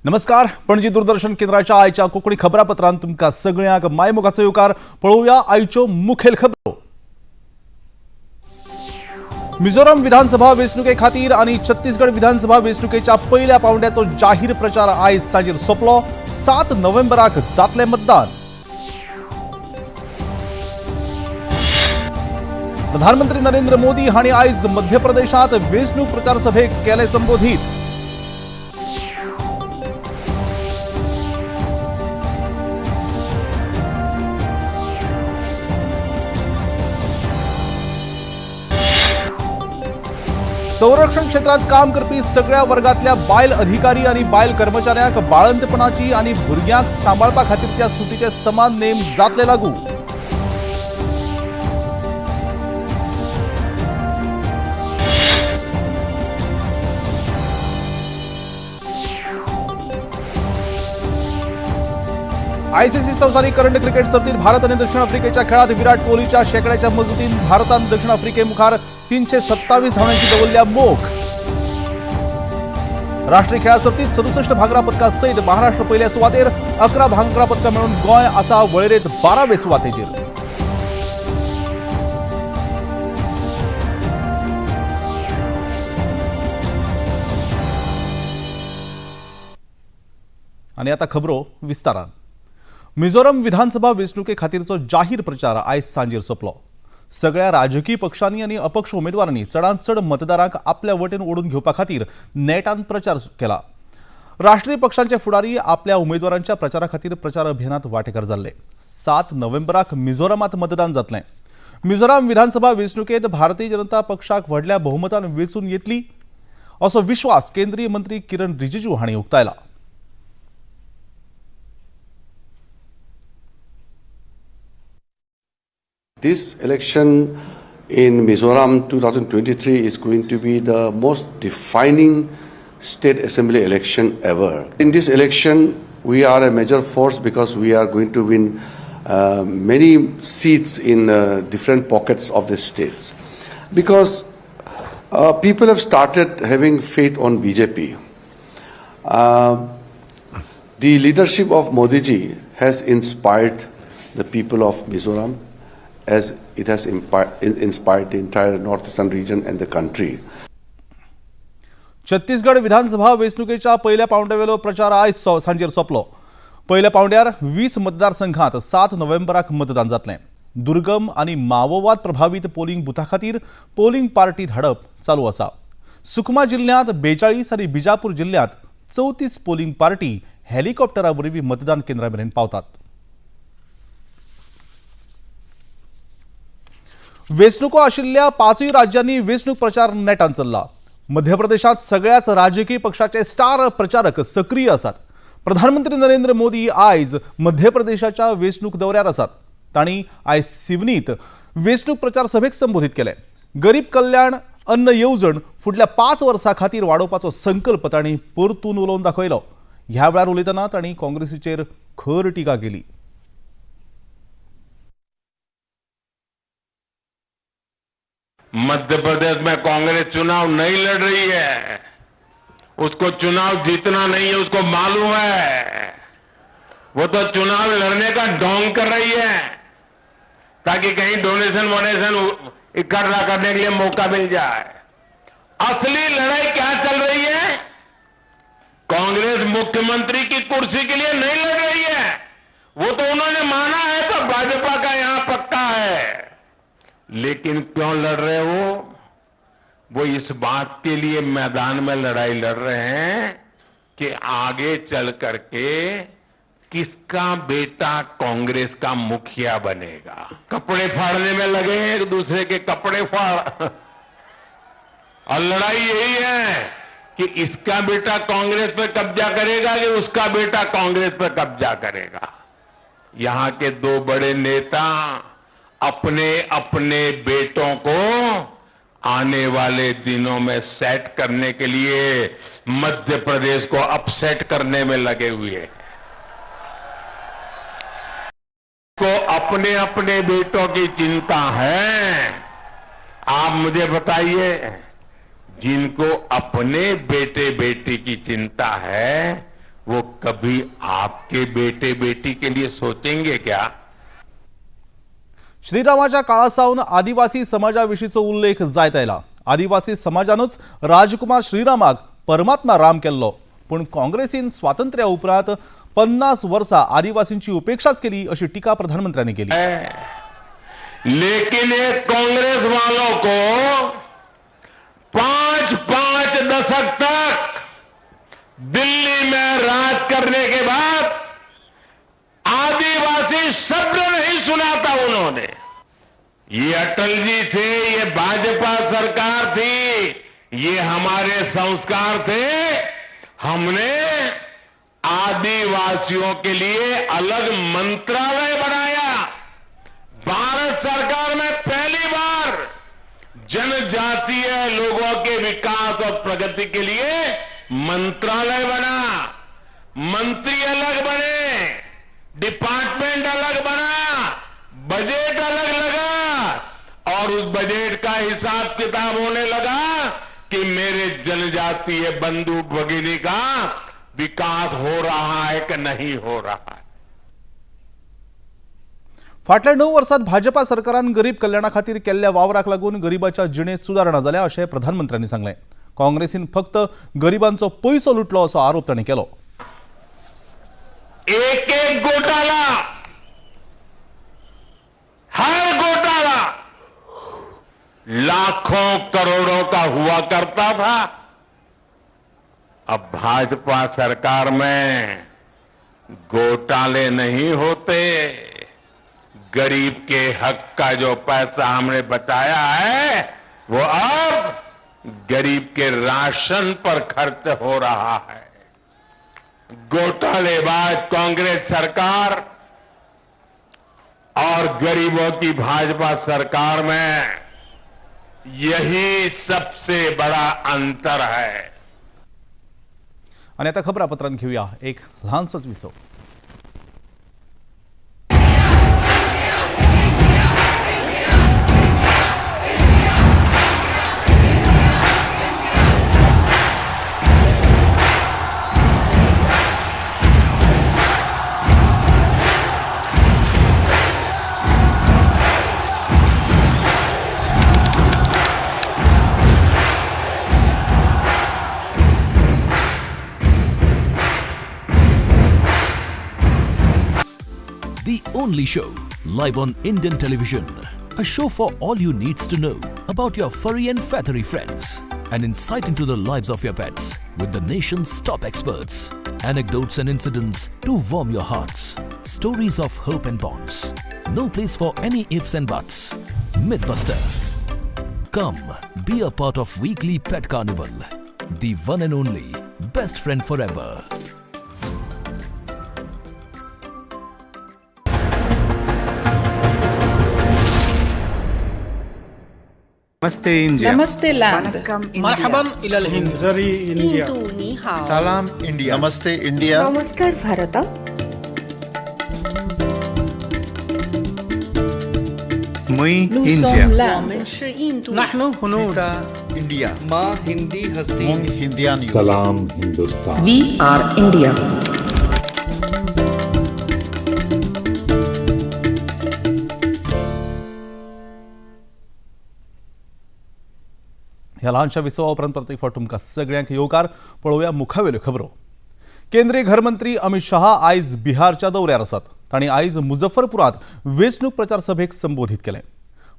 नमस्कार, पणजी दूरदर्शन केंद्राच्या आयच्या कोंकणी खबरापत्रांत तुमकां सगळ्यांक मायमोगाचो येवकार. पळोवया आयच्यो मुखेल खबरो. मिझोरम विधानसभा वेंचणुके खातीर आनी छत्तीसगड विधानसभा वेंचणुकेच्या पयल्या पावंड्याचो जाहीर प्रचार आयज सांजेर सोंपलो. 7 नोव्हेंबराक जातलें मतदान. प्रधानमंत्री नरेंद्र मोदी हांणी आयज मध्य प्रदेशांत वेंचणूक प्रचार सभेक केलें संबोधीत. संरक्षण क्षेत्रात काम करपी सगळ्या वर्गातल्या बायल अधिकारी आणि बायल कर्मचाऱ्यांक बाळंतपणाची आणि भुरग्यांक सांबाळपा खातीरच्या सुटीचे समान नेम जातले लागू. आयसीसी संवसारीक करंड क्रिकेट सर्तीत भारत आणि दक्षिण आफ्रिकेच्या खेळात विराट कोहलीच्या शेकड्याच्या मजतीन भारतान दक्षिण आफ्रिकेमुखार 327 धावांची दवरल्या मोख. राष्ट्रीय खेळा सर्तीत 67 भांगरा पदकासयत महाराष्ट्र पयल्या सुवातेर. 11 भांगरा पदकां मेळून गोंय आसा वळेरेंत 12वे सुवातेचेर. आनी आतां खबरो विस्तारान. मिझोरम विधानसभा वेंचणुके खातीरचो जाहीर प्रचार आयज सांजेर सोंपलो. सगळ्या राजकीय पक्षांनी आनी अपक्ष उमेदवारांनी चडांत चड मतदारांक आपल्या वटेन ओडून घेवपा खातीर नेटान प्रचार केला. राष्ट्रीय पक्षांचे फुडारी आपल्या उमेदवारांच्या प्रचारा खातीर प्रचार अभियानात वांटेकार जाल्ले. 7 नोव्हेंबराक मिझोरामात मतदान जातलें. मिझोराम विधानसभा वेंचणुकेत भारतीय जनता पक्षाक व्हडल्या बहुमतान वेंचून येतली असो विश्वास केंद्रीय मंत्री किरण रिजिजू हांणी उक्तायला. This election in Mizoram 2023 is going to be the most defining state assembly election ever. In this election, we are a major force because we are going to win many seats in different pockets of the states. Because people have started having faith on BJP. The leadership of Modi ji has inspired the people of Mizoram as it has inspired the entire northeastern region and the country. Chhattisgarh विधानसभा वेंचणुकेच्या पयल्या पावंड्यावेलो प्रचार आयज सांजेर सोंपलो. पयल्या पावंड्यार 20 मतदारसंघात 7 नोव्हेंबराक मतदान जातलें. दुर्गम आनी माओवाद प्रभावीत पोलिंग बुथा खातीर पोलिंग पार्टी धाडप चालू आसा. सुकमा जिल्ल्यांत 42 आनी बिजापूर जिल्ल्यांत 34 पोलिंग पार्टी हेलिकॉप्टरा वरवीं मतदान केंद्रा मेरेन पावतात. वेंचणुको आशिल्ल्या 5 राज्यांनी वेंचणूक प्रचार नेटान चल्ला. मध्य प्रदेशात सगळ्याच राजकीय पक्षाचे स्टार प्रचारक सक्रीय आसात. प्रधानमंत्री नरेंद्र मोदी आयज मध्य प्रदेशाच्या वेंचणूक दौऱ्यार आसात. तांणी आयज सिवनीत वेंचणूक प्रचार सभेक संबोधीत केलें. गरीब कल्याण अन्न येवजण फुडल्या 5 वर्सां खातीर वाडोवपाचो संकल्प तांणी परतून उलोवन दाखयलो. ह्या वेळार उलयतना तांणी काँग्रेसीचेर खर टिका केली. मध्य प्रदेश में कांग्रेस चुनाव नहीं लड़ रही है, उसको चुनाव जीतना नहीं है, उसको मालूम है। वो तो चुनाव लड़ने का ढोंग कर रही है ताकि कहीं डोनेशन वोनेशन इकट्ठा करने के लिए मौका मिल जाए। असली लड़ाई क्या चल रही है? कांग्रेस मुख्यमंत्री की कुर्सी के लिए नहीं लड़ रही है, वो तो उन्होंने माना है, तो भाजपा का यहां पक्का है। लेकिन क्यों लड़ रहे हो? वो इस बात के लिए मैदान में लड़ाई लड़ रहे हैं कि आगे चल करके किसका बेटा कांग्रेस का मुखिया बनेगा। कपड़े फाड़ने में लगे हैं, एक दूसरे के कपड़े फाड़, और लड़ाई यही है कि इसका बेटा कांग्रेस पे कब्जा करेगा कि उसका बेटा कांग्रेस पे कब्जा करेगा। यहां के 2 बड़े नेता अपने अपने बेटों को आने वाले दिनों में सेट करने के लिए मध्य प्रदेश को अपसेट करने में लगे हुए हैं। को अपने अपने बेटों की चिंता है। आप मुझे बताइए, जिनको अपने बेटे बेटी की चिंता है वो कभी आपके बेटे बेटी के लिए सोचेंगे क्या? श्रीरामाच्या काळासावन आदिवासी समाजाविशींचो उल्लेख जायत आयला. आदिवासी समाजानूच राजकुमार श्रीरामाक परमात्मा राम केल्लो, पूण काँग्रेसीन स्वातंत्र्या उपरांत 50 वर्सां आदिवासींची उपेक्षाच केली अशी टिका प्रधानमंत्र्यांनी केली. लेकिन एक कांग्रेस वालों को 5-5 दशक तक दिल्ली में राज करने के बाद आदिवासी शब्द नहीं सुनाता उन्होंने. ये अटल जी थे, ये भाजपा सरकार थी, ये हमारे संस्कार थे. हमने आदिवासियों के लिए अलग मंत्रालय बनाया. भारत सरकार में पहली बार जनजातीय लोगों के विकास और प्रगति के लिए मंत्रालय बना. मंत्री अलग बने, डिपार्टमेंट अलग बना, बजट अलग लगा और उस बजट का हिसाब किताब होने लगा कि मेरे जनजातीय बंधु भगिनी का विकास हो रहा है कि नहीं हो रहा है. फाटल्या 9 वर्सात भाजपा सरकारान गरीब कल्याणा खातीर केल्ल्या वावराक लागून गरिबाच्या जिणेंत सुदारणा जाल्या अशें प्रधानमंत्र्यांनी सांगलें. काँग्रेसीन फक्त गरिबांचो पयसो लुटलो असो आरोप तांणी केलो. एक एक घोटाला, हर घोटाला लाखों करोड़ों का हुआ करता था. अब भाजपा सरकार में घोटाले नहीं होते. गरीब के हक का जो पैसा हमने बचाया है वो अब गरीब के राशन पर खर्च हो रहा है. घोटालेबाज कांग्रेस सरकार और गरीबों की भाजपा सरकार में यही सबसे बड़ा अंतर है. आणि आता खबरापत्रांत घेऊया एक ल्हानसोच विसव. The only show live on Indian television. A show for all you needs to know about your furry and feathery friends. An insight into the lives of your pets with the nation's top experts. Anecdotes and incidents to warm your hearts. Stories of hope and bonds. No place for any ifs and buts. Mythbuster. Come, be a part of weekly pet carnival. The one and only best friend forever. Namaste India. Namaste land. मरहबन इलल Hind. सलाम India. नमस्ते India. नमस्कार भारत. मुई Nous India. sommes l'Inde. नहनु हुनूद. India. माँ हिंदी हस्ती. मुंग हिंदियान. सलाम हिंदुस्तान. We are India. ह्या ल्हानशा विसवा उपरांत परत एक फावट तुमकां सगळ्यांक येवकार. पळोवया मुखावेल्यो खबरो. केंद्रीय घरमंत्री अमित शहा आयज बिहारच्या दौऱ्यार आसात. तांणी आयज मुजफ्फरपुरांत वेंचणूक प्रचार सभेक संबोधीत केलें.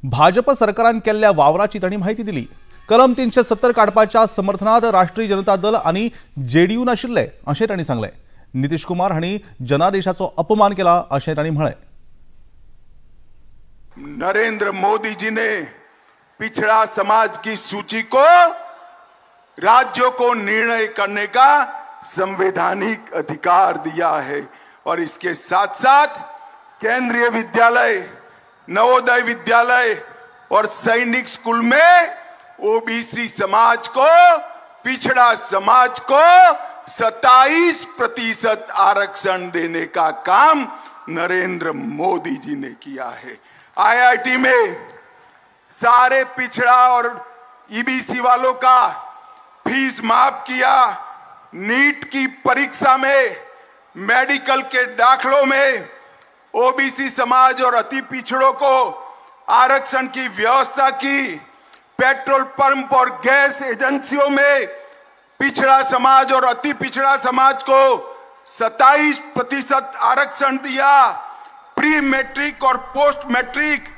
भाजप सरकारान केल्ल्या वावराची तांणी म्हायती दिली. कलम 370 काडपाच्या समर्थनात राष्ट्रीय जनता दल आनी जेडीयू नाशिल्ले अशें तांणी सांगलें. नितीश कुमार हांणी जनादेशाचो अपमान केला अशें तांणी म्हळें. नरेंद्र मोदी जी ने पिछड़ा समाज की सूची को राज्यों को निर्णय करने का संवैधानिक अधिकार दिया है और इसके साथ साथ केंद्रीय विद्यालय, नवोदय विद्यालय और सैनिक स्कूल में ओबीसी समाज को, पिछड़ा समाज को 27% आरक्षण देने का काम नरेंद्र मोदी जी ने किया है. आईआईटी में सारे पिछड़ा और ईबीसी वालों का फीस माफ किया. नीट की परीक्षा में, मेडिकल के दाखलों में ओबीसी समाज और अति पिछड़ों को आरक्षण की व्यवस्था की, पेट्रोल पंप और गैस एजेंसियों में पिछड़ा समाज और अति पिछड़ा समाज को 27% आरक्षण दिया, प्री मैट्रिक और पोस्ट मैट्रिक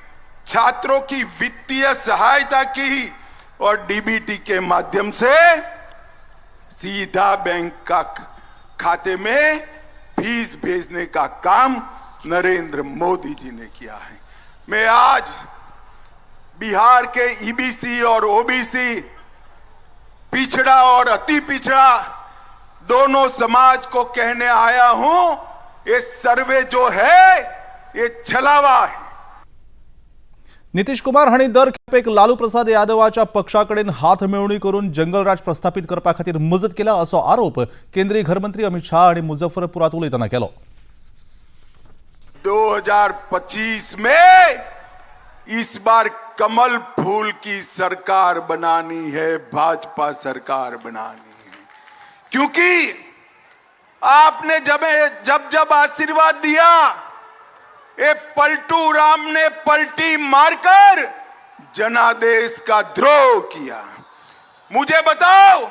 छात्रों की वित्तीय सहायता की और डीबीटी के माध्यम से सीधा बैंक का खाते में फीस भेजने का काम नरेंद्र मोदी जी ने किया है। मैं आज बिहार के ईबीसी और ओबीसी, पिछड़ा और अति पिछड़ा दोनों समाज को कहने आया हूं, ये सर्वे जो है ये छलावा है। नितीश कुमार हांणी दर खेपेक लालू प्रसाद यादवाच्या पक्षा कडेन हात मेळोवणी करून जंगलराज प्रस्थापित करपा खातीर मजत केल्या असो आरोप केंद्रीय घरमंत्री अमित शाह हांणी मुजफ्फरपुरात उलयतना केलो। 2025 में इस बार कमल फूल की सरकार बनानी है, भाजपा सरकार बनानी है, क्योंकि आपने जब जब जब आशीर्वाद दिया, ये पलटू राम ने पलटी मारकर जनादेश का द्रोह किया। मुझे बताओ,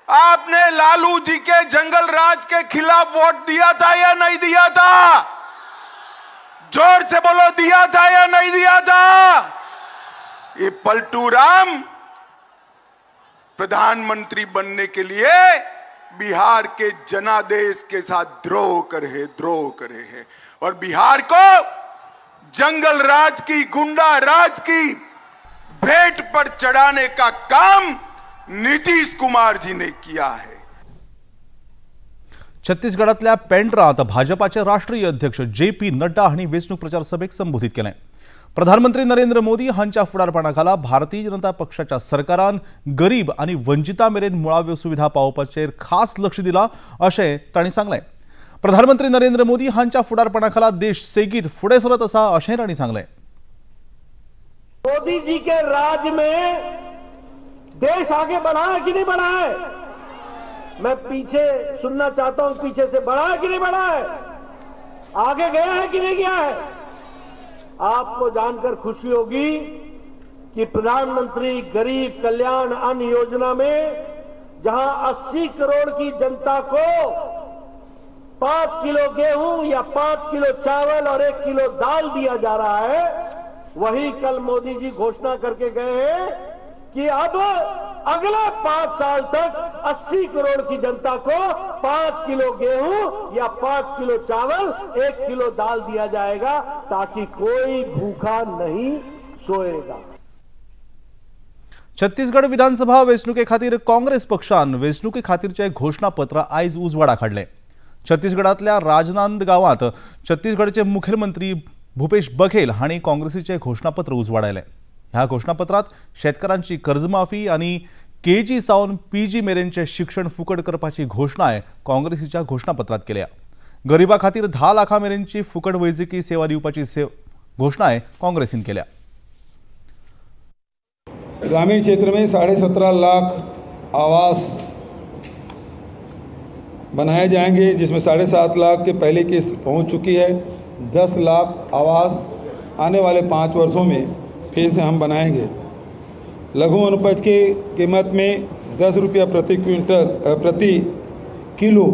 आपने लालू जी के जंगल राज के खिलाफ वोट दिया था या नहीं दिया था? जोर से बोलो, दिया था या नहीं दिया था? ये पलटू राम प्रधानमंत्री बनने के लिए बिहार के जनादेश के साथ द्रोह करे है और बिहार को जंगल राज की, गुंडा राज की भेंट पर चढ़ाने का काम नीतीश कुमार जी ने किया है। छत्तीसगडातल्या पेंड्रात भाजपाचे राष्ट्रीय अध्यक्ष जे पी नड्डा हांणी वेंचणूक प्रचार सभेक संबोधित केलें। प्रधानमंत्री नरेंद्र मोदी हांच्या फुडारपणा खाला भारतीय जनता पक्षाच्या सरकारान गरीब आनी वंचिता मेरेन मुळाव्यो सुविधा पावोवपाचेर खास लक्ष दिलां अशें तांणी सांगलें। प्रधानमंत्री नरेंद्र मोदी हांच्या फुडारपणा खाला देश सेगीत फुडें सरत आसा अशेंय तांणी सांगलें। मोदी जी के राज में देश आगे बढ़ा है कि नहीं बढ़ा है? मैं पीछे सुनना चाहता हूं, पीछे से बढ़ा है कि नहीं बढ़ा है? आगे गया है कि नहीं गया है? आपको जानकर खुशी होगी कि प्रधानमंत्री गरीब कल्याण अन्न योजना में जहां 80 करोड़ की जनता को 5 किलो गेहूं या 5 किलो चावल और 1 किलो दाल दिया जा रहा है, वही कल मोदी जी घोषणा करके गए हैं कि अब अगले 5 साल तक 80 करोड़ की जनता को 5 किलो गेहूं या 5 किलो चावल, 1 किलो दाल दिया जाएगा, ताकि कोई भूखा नहीं सोएगा। छत्तीसगड विधानसभा वेंचणुके खातीर काँग्रेस पक्षान वेंचणुके खातीरचें घोशणापत्र आयज उजवाडाक हाडलें। छत्तीसगडांतल्या राजनांद गांवांत छत्तीसगडचे मुखेलमंत्री भूपेश बघेल हांणी काँग्रेसीचें घोशणापत्र उजवाडायलें। ह्या घोशणापत्रांत शेतकारांची कर्जमाफी आनी केजी सावन पीजी मेरेनचें शिक्षण फुकट करपाची घोशणाय काँग्रेसीच्या घोशणापत्रांत केल्या। गरिबां खातीर 10 लाखां मेरेनची फुकट वैजकी सेवा दिवपाची घोशणाय काँग्रेसीन केल्या। ग्रामीण क्षेत्र में 17.5 लाख आवास बनाए जाएंगे, जिसमें 7.5 लाख के पहली किस्त पहुंच चुकी है। 10 लाख आवास आने वाले 5 वर्षों में फिर से हम बनाएंगे। लघु वनोपज की कीमत में 10 रुपया प्रति क्विंटल प्रति किलो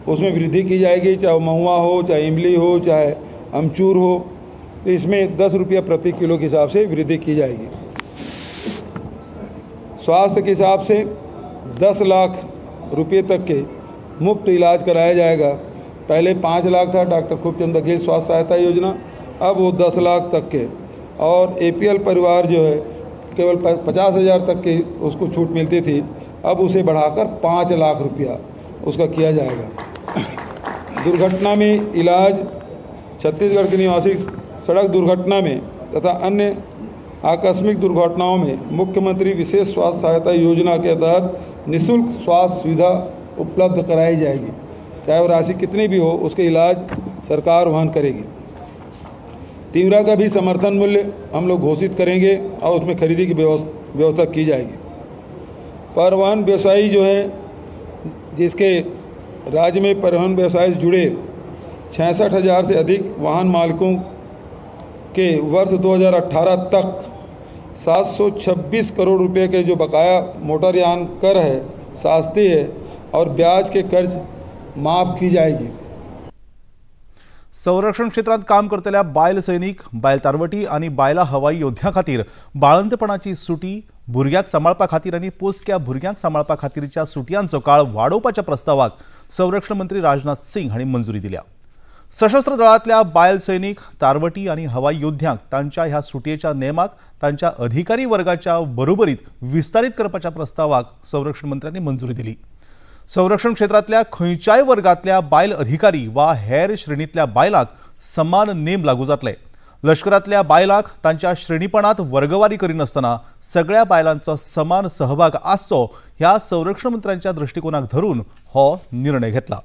उसमें वृद्धि की जाएगी, चाहे महुआ हो, चाहे इमली हो, चाहे अमचूर हो, तो इसमें 10 रुपया प्रति किलो के हिसाब से वृद्धि की जाएगी। स्वास्थ्य के हिसाब से 10 लाख रुपये तक के मुफ्त इलाज कराया जाएगा। पहले 5 लाख था डॉक्टर खूबचंद बघेल स्वास्थ्य सहायता योजना, अब वो 10 लाख तक के, और एपीएल परिवार जो है केवल 50,000 तक की उसको छूट मिलती थी, अब उसे बढ़ाकर 5 लाख रुपया उसका किया जाएगा। दुर्घटना में इलाज, छत्तीसगढ़ के निवासी सड़क दुर्घटना में तथा अन्य आकस्मिक दुर्घटनाओं में मुख्यमंत्री विशेष स्वास्थ्य सहायता योजना के तहत निःशुल्क स्वास्थ्य सुविधा उपलब्ध कराई जाएगी, चाहे वो राशि कितनी भी हो, उसके इलाज सरकार वहन करेगी। तीवरा का भी समर्थन मूल्य हम लोग घोषित करेंगे और उसमें खरीदी की व्यवस्था की जाएगी। परिवहन व्यवसायी जो है, जिसके राज्य में परिवहन व्यवसाय से जुड़े 66,000 से अधिक वाहन मालिकों के वर्ष 2018 तक 726 करोड़ रुपए के जो बकाया मोटरयान कर है, शास्ती है और ब्याज के कर्ज माफ़ की जाएगी। संरक्षण क्षेत्रांत काम करतल्या बायल सैनिक, बायल तारवटी आनी बायलां हवाई योद्ध्यां खातीर बाळंतपणाची सुटी, भुरग्यांक सांबाळपा खातीर आनी पोसक्या भुरग्यांक सांबाळपा खातीरच्या सुटयांचो काळ वाडोवपाच्या प्रस्तावाक संरक्षण मंत्री राजनाथ सिंग हांणी मंजुरी दिल्या। सशस्त्र दळांतल्या बायल सैनिक, तारवटी आनी हवाई योद्ध्यांक तांच्या ह्या सुटयेच्या नेमाक तांच्या अधिकारी वर्गाच्या बरोबरीत विस्तारीत करपाच्या प्रस्तावाक संरक्षण मंत्र्यांनी मंजुरी दिली। संरक्षण क्षेत्रांतल्या खंयच्याय वर्गांतल्या बायल अधिकारी वा हेर श्रेणींतल्या बायलांक समान नेम लागू जातले। लश्करांतल्या बायलांक तांच्या श्रेणीपणांत वर्गवारी करिनासतना सगळ्या बायलांचो समान सहभाग आसचो ह्या संरक्षण मंत्र्यांच्या दृष्टिकोनाक धरून हो निर्णय घेतला।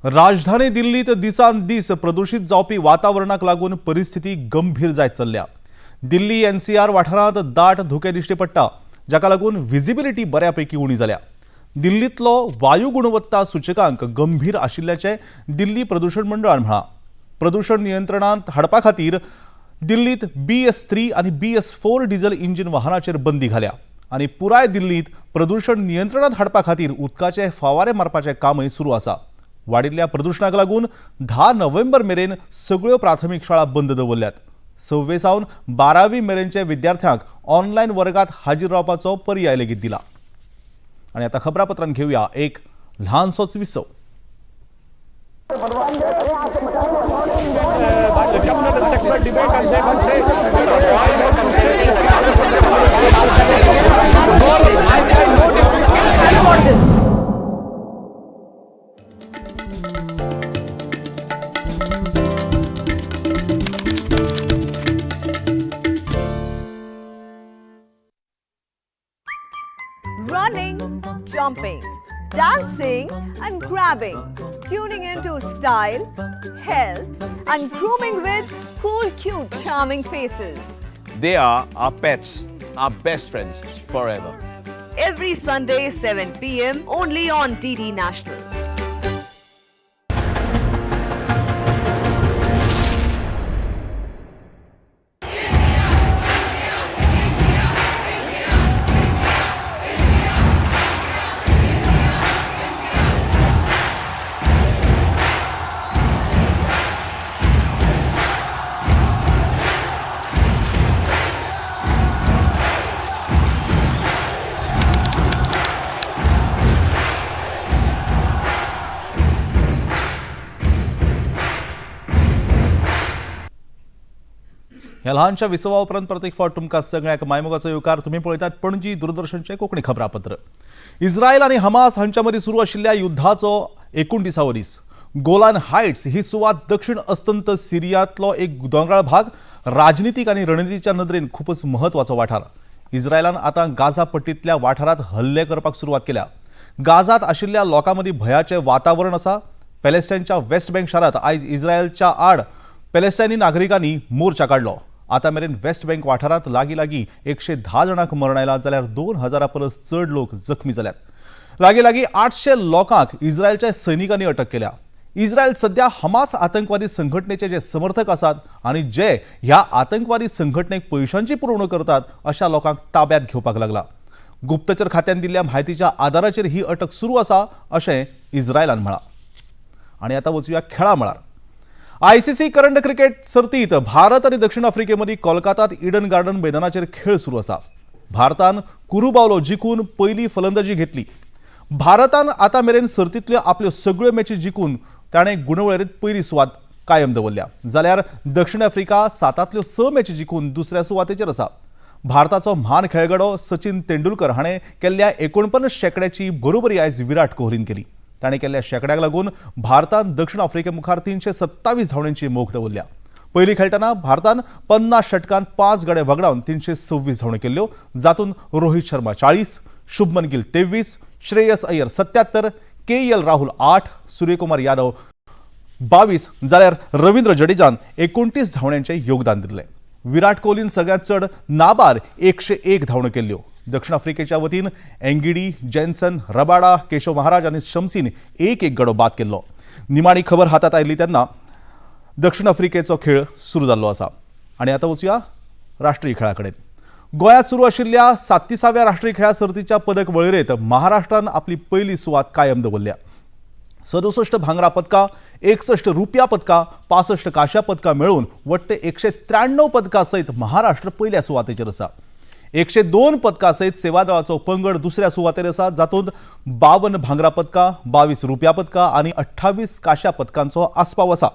राजधानी दिल्लीत दिसान दीस प्रदूषित जावपी वातावरणाक लागून परिस्थिती गंभीर जायत चल्ल्या। दिल्ली एनसीआर वाठारांत दाट धुकें दिश्टी पडटा, जाका लागून विजिबिलिटी बऱ्यापैकी उणी जाल्या। दिल्लींतलो वायू गुणवत्ता सूचकांक गंभीर आशिल्ल्याचें दिल्ली प्रदूषण मंडळान म्हळां। प्रदूषण नियंत्रणांत हाडपा खातीर दिल्लींत BS3 आनी BS4 diesel engine वाहनाचेर बंदी घाल्या आनी पुराय दिल्लींत प्रदूषण नियंत्रणांत हाडपा खातीर उदकाचे फावारे मारपाचें कामय सुरू आसा। वाडिल्ल्या प्रदूषणाक लागून 10 नोव्हेंबर मेरेन सगळ्यो प्राथमीक शाळा बंद दवरल्यात। 6वे सावन 12वी मेरेनच्या विद्यार्थ्यांक ऑनलायन वर्गात हाजीर रावपाचो पर्याय लेगीत दिला। आनी आतां खबरापत्रान घेवया एक ल्हानसोच विसव। Running, jumping, dancing and grabbing, tuning into style, health and grooming with cool, cute, charming faces. They are our pets, our best friends forever. Every Sunday 7 p.m. only on DD National. ह्या ल्हानशा विसवा उपरांत परत एक फावट तुमकां सगळ्यांक मायमोगाचो येवकार। तुमी पळयतात पणजी दूरदर्शनचें कोंकणी खबरापत्र। इस्रायल आनी हमास हांच्या मदीं सुरू आशिल्ल्या युद्धाचो 29वो दीस। गोलान हायट्स ही सुवात दक्षिण अस्तंत सिरियांतलो एक दोंगराळ भाग राजनितीक आनी रणनितीच्या नदरेन खूबच म्हत्वाचो वाठार। इस्रायलान आतां गाझा पट्टींतल्या वाठारांत हल्ले करपाक सुरवात केल्या। गाझांत आशिल्ल्या लोकां मदीं भंयाचें वातावरण आसा। पॅलेस्टायनच्या वेस्ट बँक शारांत आयज इस्रायलच्या आड पॅलेस्टायनी नागरिकांनी मोर्चा काडलो। आतां मेरेन वेस्ट बँक वाठारांत लागीं लागीं 110 जाणांक मरण आयलां जाल्यार 2000 परस चड लोक जखमी जाल्यात। लागीं लागीं 800 लोकांक इस्रायलच्या सैनिकांनी अटक केल्या। इस्रायल सध्या हमास आतंकवादी संघटनेचे जे समर्थक आसात आनी जे ह्या आतंकवादी संघटनेक पयशांची पुरवण करतात अशा लोकांक ताब्यात घेवपाक लागला। गुप्तचर खात्यान दिल्ल्या म्हायतीच्या आदाराचेर ही अटक सुरू आसा अशें इस्रायलान म्हळां। आनी आतां वचुया खेळा मळार। आयसीसी करंड क्रिकेट सर्तीत भारत आनी दक्षिण आफ्रिकेमदीं कोलकातात इडन गार्डन मैदानाचेर खेळ सुरू आसा। भारतान कुरुबावलो जिखून पयली फलंदाजी घेतली। भारतान आतां मेरेन सर्तींतल्यो आपल्यो सगळ्यो मॅची जिखून ताणें गुणवळेरेंत पयली सुवात कायम दवरल्या, जाल्यार दक्षिण आफ्रिका 7तांतल्यो 6 मॅची जिखून दुसऱ्या सुवातेचेर आसा। भारताचो म्हान खेळगडो सचिन तेंडुलकर हाणें केल्ल्या 49 शेंकड्याची बरोबरी आयज विराट कोहलीन केली। ताणें केल्ल्या शेंकड्याक लागून भारतान दक्षिण आफ्रिके मुखार 327 धांवड्यांची मोख दवरल्या। पयलीं खेळटना भारतान 50 षटकान 5 गडे वगडावन 326 धांवड्यो केल्ल्यो, जातूंत रोहित शर्मा 40, शुभमन गिल 23, श्रेयस अय्यर 77, के.एल. राहुल 8, सूर्यकुमार यादव 22 जाल्यार रवींद्र जडेजान 29 धांवड्यांचें योगदान दिलें. विराट कोहलीन सगळ्यांत चड नाबार 101 धांवड्यो केल्ल्यो. दक्षिण आफ्रिकेच्या वतीन Ngidi, Jansen, Rabada, Keshav Maharaj आनी शमसीन एक एक गडो बाद केल्लो. निमाणी खबर हातात आयली तेन्ना दक्षिण आफ्रिकेचो खेळ सुरू जाल्लो आसा. आनी आतां वचुया राष्ट्रीय खेळा कडेन. गोंयांत सुरू आशिल्ल्या 37व्या राष्ट्रीय खेळा सर्तीच्या पदक वळेरेंत महाराष्ट्रान आपली पयली सुवात कायम दवरल्या. 67 भांगरा पदकां, 61 रुपया पदकां, 65 कांश्या पदकां मेळून वट्ट 193 पदकां सयत महाराष्ट्र पयल्या सुवातेचेर आसा. 102 पदकां सयत सेवा दळाचो पंगड दुसऱ्या सुवातेर आसा, जातूंत 52 भांगरा पदकां, 22 रुपया पदकां आनी 28 कांश्या पदकांचो आस्पाव आसा.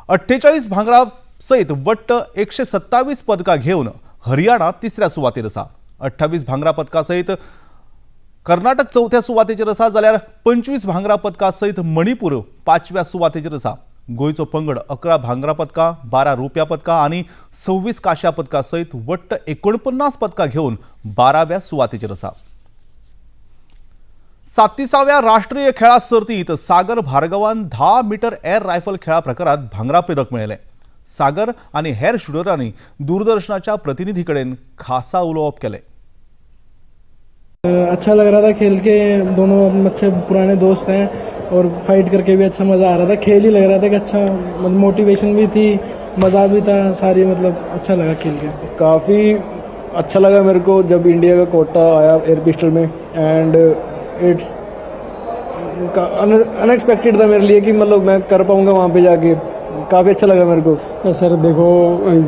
48 भांगरा सयत वट्ट 127 पदकां घेवन हरियाणा तिसऱ्या सुवातेर आसा. 28 भांगरा पदकां सयत कर्नाटक चवथ्या सुवातेचेर आसा, जाल्यार 25 भांगरा पदकां सयत मणिपूर पांचव्या सुवातेचेर आसा. गोंयचो पंगड 11 भांगरा पदकां, 12 रुपया पदकां आनी 26 कांश्या पदकां सयत वट्ट 49 पदकां घेवन 12व्या सुवातेचेर आसा. 37व्या राष्ट्रीय खेळा सर्तींत सागर भार्गवान 10 मीटर एअर रायफल खेळा प्रकारात भांगरा पदक मेळयलें. सागर आनी हेर शुटरांनी दूरदर्शनाच्या प्रतिनिधी कडेन खासा उलोवप केलें. अच्छा लग रहा था खेल के, दोनों अच्छे पुराने दोस्त हैं और फाइट करके भी अच्छा मज़ा आ रहा था. खेल ही लग रहा था कि अच्छा, मतलब मोटिवेशन भी थी, मज़ा भी था, सारी मतलब अच्छा लगा खेल के. काफ़ी अच्छा लगा मेरे को जब इंडिया का कोटा आया एयर पिस्टल में एंड it's unexpected था मेरे लिए कि मतलब मैं कर पाऊँगा वहाँ पे जाके. काफ़ी अच्छा लगा मेरे को. सर देखो,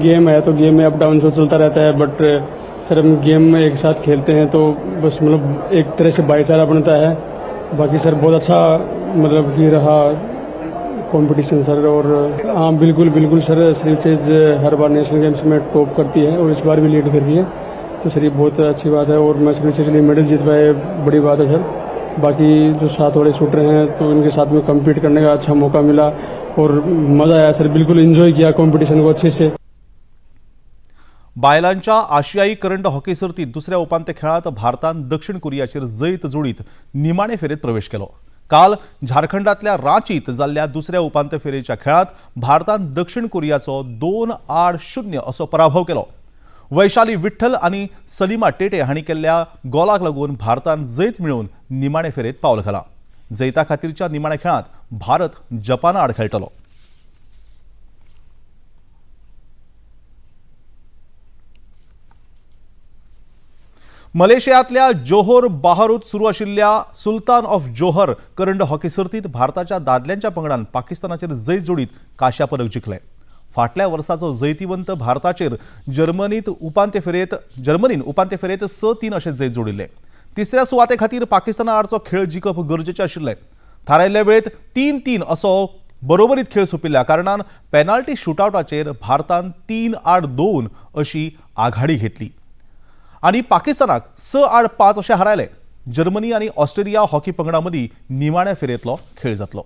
गेम है तो गेम में अप डाउन चलता रहता है, बट सर हम गेम में एक साथ खेलते हैं तो बस मतलब एक तरह से भाईचारा बनता है. बाकी सर बहुत अच्छा मतलब कि रहा कंपटीशन सर. और हाँ बिल्कुल बिल्कुल सर, श्री चेज हर बार नेशनल गेम्स में टॉप करती है और इस बार भी लीड कर रही है, तो सर ये बहुत अच्छी बात है. और मैं श्री चेज के लिए मेडल जीत पाए बड़ी बात है सर. बाकी जो साथ वाले शूटर हैं तो उनके साथ में कम्पीट करने का अच्छा मौका मिला और मज़ा आया सर, बिल्कुल इन्जॉय किया कॉम्पिटिशन को अच्छे से. बायलांच्या आशियाई करंड हॉकी सर्तीत दुसऱ्या उपांत्य खेळात भारतान दक्षिण कोरियाचेर जैत जोडीत निमाणे फेरेत प्रवेश केलो. काल झारखंडातल्या रांचीत जाल्ल्या दुसऱ्या उपांत्य फेरेच्या खेळात भारतान दक्षिण कोरियाचो 2-0 असो पराभव केलो. वैशाली विठ्ठल आनी सलीमा टेटे हांणी केल्ल्या गोलाक लागून भारतान जैत मेळोवन निमाणे फेरेत पावल घालां. जैता खातीरच्या निमाण्या खेळांत भारत जपाना आड खेळटलो. मलेशियातल्या जोहोर बाहरूत सुरू आशिल्ल्या सुलतान ऑफ जोहर करंड हॉकी सर्तीत भारताच्या दादल्यांच्या पंगडान पाकिस्तानाचेर जैत जोडीत कांश्या पदक जिखलें. फाटल्या वर्साचो जैतिवंत भारताचेर जर्मनीन उपांत्य फेरयेत 6-3 अशें जैत जोडिल्लें. तिसऱ्या सुवाते खातीर पाकिस्ताना आडचो खेळ जिखप गरजेचें आशिल्लें. थारायल्ल्या वेळेत 3-3 असो बरोबरीत खेळ सोंपिल्ल्या कारणान पेनाल्टी शुटआवटाचेर भारतान 3-2 अशी आघाडी घेतली आनी पाकिस्तानाक 6-5 अशें हारायलें. जर्मनी आनी ऑस्ट्रेलिया हॉकी पंगडा मदीं निमाण्या फेरयेंतलो खेळ जातलो.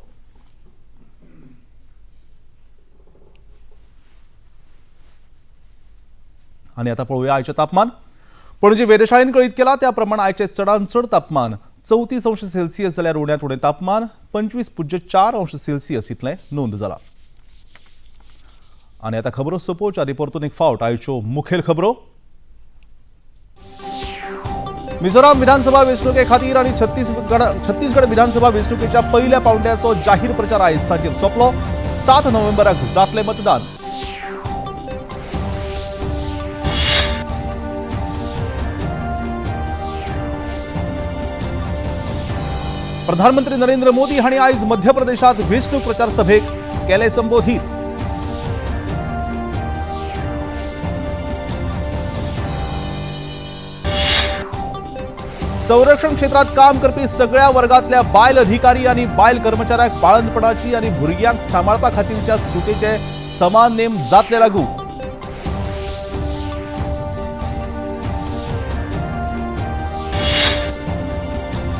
आनी आतां पळोवया आयचें तापमान. पणजे वेधशाळेन कळीत केला त्या प्रमाण आयचें चडांत चड तापमान 34 अंश सेल्सियस जाल्यार उण्यांत उणें तापमान 25.4 अंश सेल्सियस इतलें नोंद जालां. आनी आतां खबरो सोंपोवच्या आदी परतून एक फावट आयच्यो मुखेल खबरो. मिझोराम विधानसभा वेंचणुके खातीर आनी छत्तीसगड विधानसभा वेंचणुकेच्या पयल्या पावंड्याचो जाहीर प्रचार आयज सांजेर सोंपलो. 7 नोव्हेंबराक जातलें मतदान. प्रधानमंत्री नरेंद्र मोदी हांणी आयज मध्य प्रदेशात वेंचणूक प्रचार सभेक केले संबोधीत. संरक्षण क्षेत्रात काम करपी सगळ्या वर्गातल्या बायल अधिकारी आणि बायल कर्मचाऱ्यांक बाळंतपणाची आणि भुरग्यांक सांबाळपा खातीरच्या सुटेचे समान नेम जातले लागू.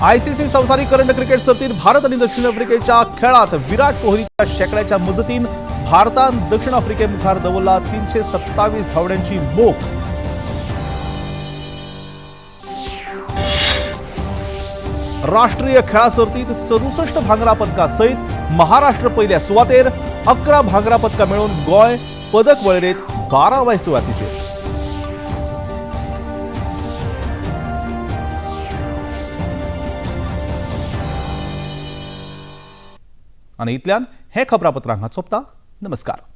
आयसीसी संवसारीक करंड क्रिकेट सर्तीत भारत आणि दक्षिण आफ्रिकेच्या खेळात विराट कोहलीच्या शेंकड्याच्या मजतीन भारतान दक्षिण आफ्रिके मुखार दवरला 327 धांवड्यांची मोख. राष्ट्रीय खेळा सर्तीत 67 भांगरा पदका सयत महाराष्ट्र पयल्या सुवातेर, 11 भांगरा पदकां मेळोवन गोंय पदक वळेरेंत 12व्या सुवातेचेर. आनी इतल्यान हें खबरापत्र हांगा सोंपता. नमस्कार.